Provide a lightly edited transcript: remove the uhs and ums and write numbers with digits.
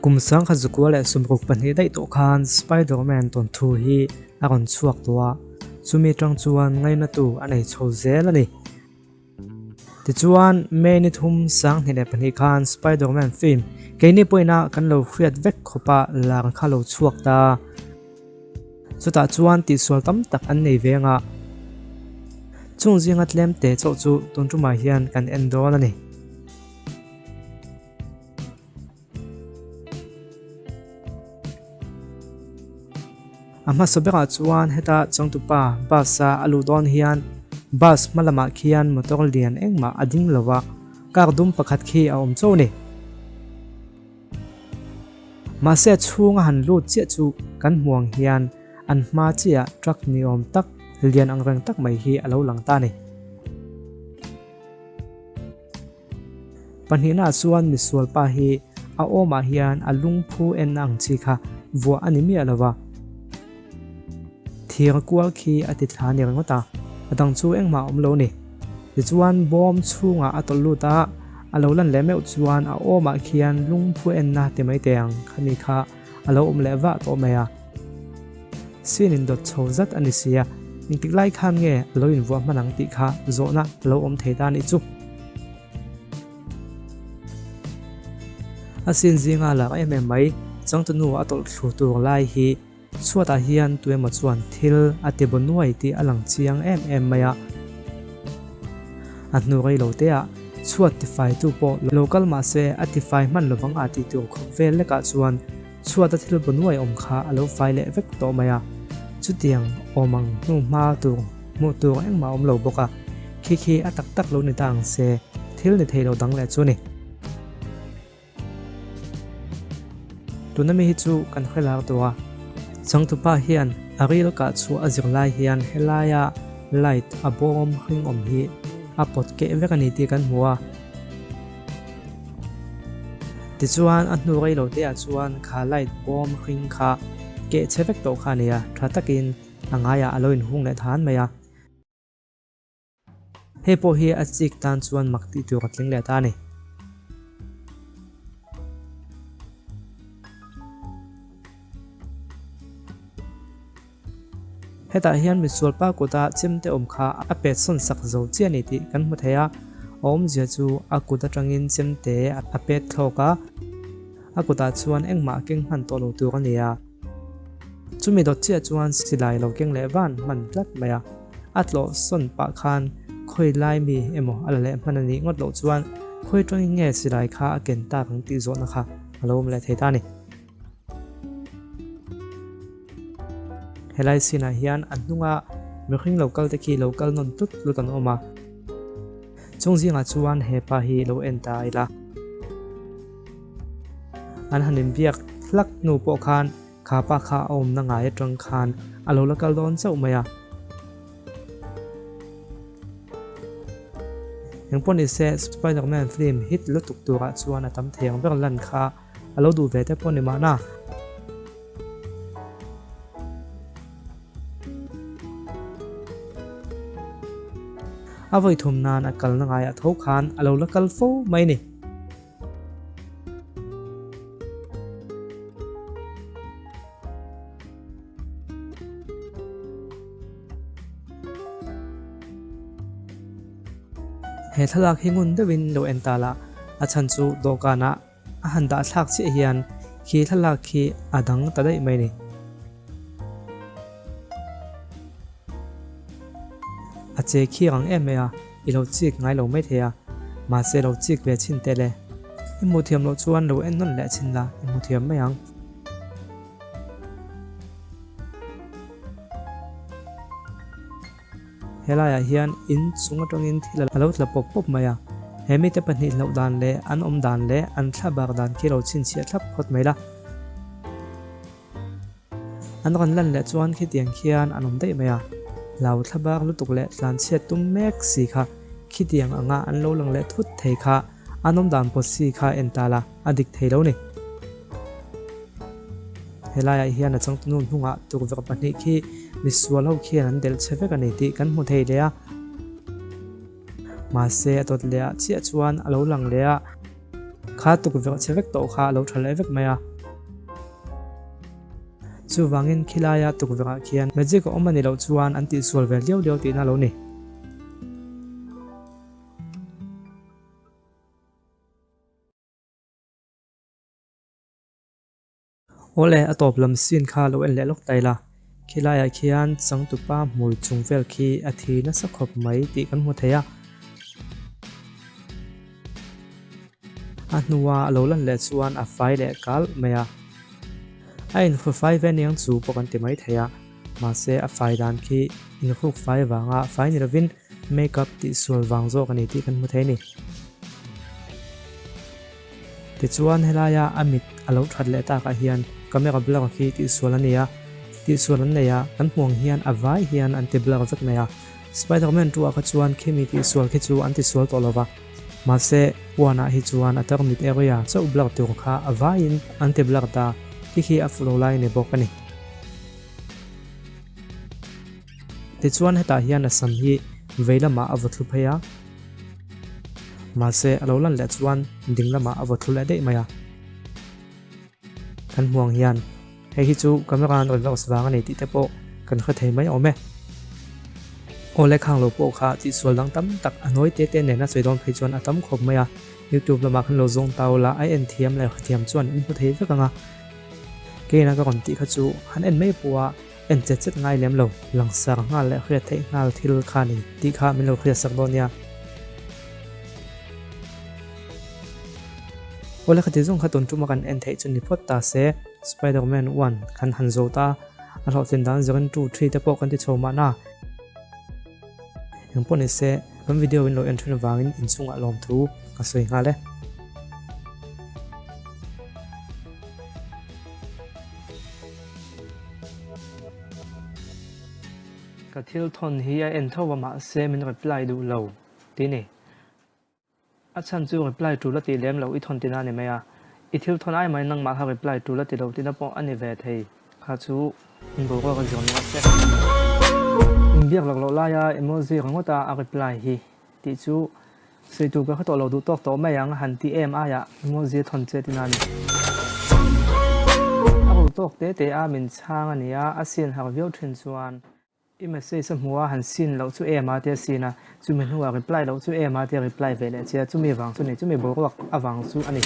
Kum sangkhat zakua leh 62 daih tawh khan Spider-Man tawnthu hi a rawn chhuak tawh a, chumi atang chuan ngainatu a nei chho zel a ni. Tichuan, May ni thum 2002 khan Spider-Man film keini pawhin kan lo hriat vek khawpa lar kha lo chhuak ta. Chutah chuan tihsual tam tak an nei ve anga chung zinga tlem te chauh chu tun tumah hian kan en dawn a ni. A hmasa berah chuan heta changtupa bus a a luh dawn hian bus hma lamah khian motor lian engmah a ding lo a, car dum pakhat khi a awm chauh a ni. Mahse a chhunga han lut chiah chu kan hmu ang hian an hma chiah truck ni awm tak lian ang reng tak mai hi a lo lang ta a ni. Pahnihnaah chuan misual pa hi a awmah hian a lungphu en ang chi kha vuah a ni miah lo va, thir kual khi a ti thla ni ringawt a, a dang chu engmah a awm lo a ni. Tichuan bawm chhungah a tawlh lut a, a lo lan leh meuh chuan a awmah khian lungphu enna ti mai teh ang khami kha a lo awm leh vah tawh mai a. Sin in dawt chho zat a ni sia, engtik lai khan nge a lo invuah hman ang tih kha zawhna a lo awm thei ta anih chu. A sin zinga lak em em mai, changtunu a tawlh thlu tur lai hi chhuatah hian tuemaw chuan thil a ti baw nuai tih a lang chiang em em mai a. A hnu rei lo te ah chhuat tifaitu pawh lo kal mah se a tifai hman lovang a tih tur khawp vel lekah chuan Chhuata thil bu nuai awm kha a lo fai leh vek tawh mai a, chutiang awm ang hnu hma tur hmuh tur engmah a awm lo bawk a, khi khi a tak tak lo ni ta ang se, thil ni thei lo dang leh chu a ni. Tuna mi hi chu kan hre lar tawh a, changtupa hian a ril kah chhuah a zir lai hian helaia light a bawm hring awm hi a pawt keh vek a ni tih kan hmu a. Tichuan a hnu rei lo te ah chuan kha light bawm hring kha keh chhe vek tawh kha a nei a, tha takin a ngaiah a lo inhung leh than mai a. Hei pawh hi a chik tan chuan mak tih tur a tling leh ta a ni. Hetah hian misualpa kuta chemte awm kha a pet sawn sak zo chiah a ni tih kan hmu thei a, a awmzia chu a kut atangin chemte a pet thlawk a, a kutah chuan engmah a keng hman tawh lo tur a ni a. Chumi dawt chiah chuan silai lo keng leh van hman tlat mai a, a tlawh sawn pah khan khawi lai mi emaw a la leh hman a nih ngawt loh chuan khawi tangin nge silai kha a ken tak ang tih zawhna kha a lo awm leh thei ta a ni. Helai scene ah hian a hnunga mihring lo kal te khi lo kal nawn tlut tlut an awm a, chung zingah chuan hepa hi lo en ta ila. An han inbiak hlak hnu pawh khan kha pa kha a awmna ngai atang khan a lo la kal dawn chauh mai a. Engpawh nise Spiderman film hit lutuk turah chuan a tam thei ang ber lan kha. A lo duh ve te pawh ni mahna. A vawi thum nan a kalna ngaiah tho khan a lo la kal fo mai ni. He thlalak hi ngun deuhin lo en ta la, a chhan chu dawhkanah A han dah thlak chiah hian khi thlalak khi a dang ta daih mai ni. A che khi rang em mai a, i lo chik ngai lo mai thei a, mahse lo chik ve chhin teh le. I hmuh thiam loh chuan lo en nawn leh chhin la, i hmu thiam mai ang. Helaiah hian in chung atangin thil a lo tla pawp pawp mai a, he mite pahnih hlauh dan leh an awm dan leh an thla bak dan khi lo chhinchhiah thlap phawt mai la. An rawn lan leh chuan khitiang khian an awm daih mai a, hlau thla bak lutuk leh tlanchhiat tum mek si kha khitiang anga an lo lang leh thut thei kha an awm dan pawt si kha en ta la a dik thei lo ni. Helaiah hian a changtunu hnungah tukverh pahnih khi misual ho khian an delh che vek a ni tih kan hmu thei leh a. Mahse a dawt leh ah chiah chuan a lo lang leh a, kha tukverh che vek tawh kha a lo tha leh vek mai a. Chuvangin khilaia tukverhah khian magic a awm a nih loh chuan an tihsual ve liau liau tihna a lo ni. Awle, a tawp lam scene kha lo en leh lawk ta ila. Khilaiah khian changtupa hmui chung vel khi a thi nasa khawp mai tih kan hmu thei a. A hnua a lo lan leh chuan a fai leh kalh mai a. A inhru fai ve aniang chu pawh kan ti mai thei a. Mahse, a fai dan khi inhruk fai vanga fai ni lovin make-up tihsual vang zawk a ni tih kan hmu thei a ni. Tichuan helaia a mit a lo that leh takah hian camera blur khi tihsual a ni a, tihsual an nei a, kan hmuh ang hian a vai hian an ti blur vek mai a. Spiderman 2 ah kha chuan khimi tihsual khi chu an tisual tawh lo va, mahse one ah hi chuan a tarmit area chauh blur tur kha a vaiin an ti blur ta, khi khi a fuh lo lai a ni bawk a ni. Tichuan hetah hian a sam hi vei lamah a vaw thlu phei a, mahse a lo lan leh chuan ding lamah a vaw thlu leh daih mai a. Kan hmu ang hian hei hi chu camera an reverse vang a ni tih te pawh kan hre thei mai awm e. Aw le khang lo pawh kha tihsual dang tam tak a nawi te te nena sawi dawn phei chuan a tam khawp mai a, YouTube lamah khan lo zawng tau la a en thiam leh hrethiam chuan in hmu thei vek ang a. Keina ka rawn tih kha chu han en mai pawh a. En chet chet ngai lem lo, langsar nghal leh hriat theih nghal thil kha ni tih kha min lo hriat sak dawn nia. Awle khati zawng kha tun tuma kan en theih chu ni phawt ta se, Spiderman 1 kan han zo ta, a hlawhtlin dan zirin 2, 3 te pawh kan ti chho mahna. Engpawh ni se, kan video in lo en thin avangin inchungah lawmthu ka sawi nghal e. Ka thil thawn hi a en tho a mahse min reply duh lo tih ni. A chhan chu reply tul a tih lem loh i thawn tina a ni mai a, i thil thawn ai mai nangmah kha reply tul a ti lo tina pawh a ni ve thei kha chu in boruak a zir nuam che. Inbiak lak loh laia emoji ringawta a reply hi tih chu Sawi tur ka hre tawh lo duh tawk tawh mai ang a han ti em aiah emoji a thawn che tina a ni. A ru tawk te te a min chhang a nia, a sin har viau thin chuan. I message a hmu a han sin loh chu em a tia sin a, chumi hnuah reply loh chu em a tia reply ve leh che a, chumi vang chu ni, chumi boruak avang chu a ni.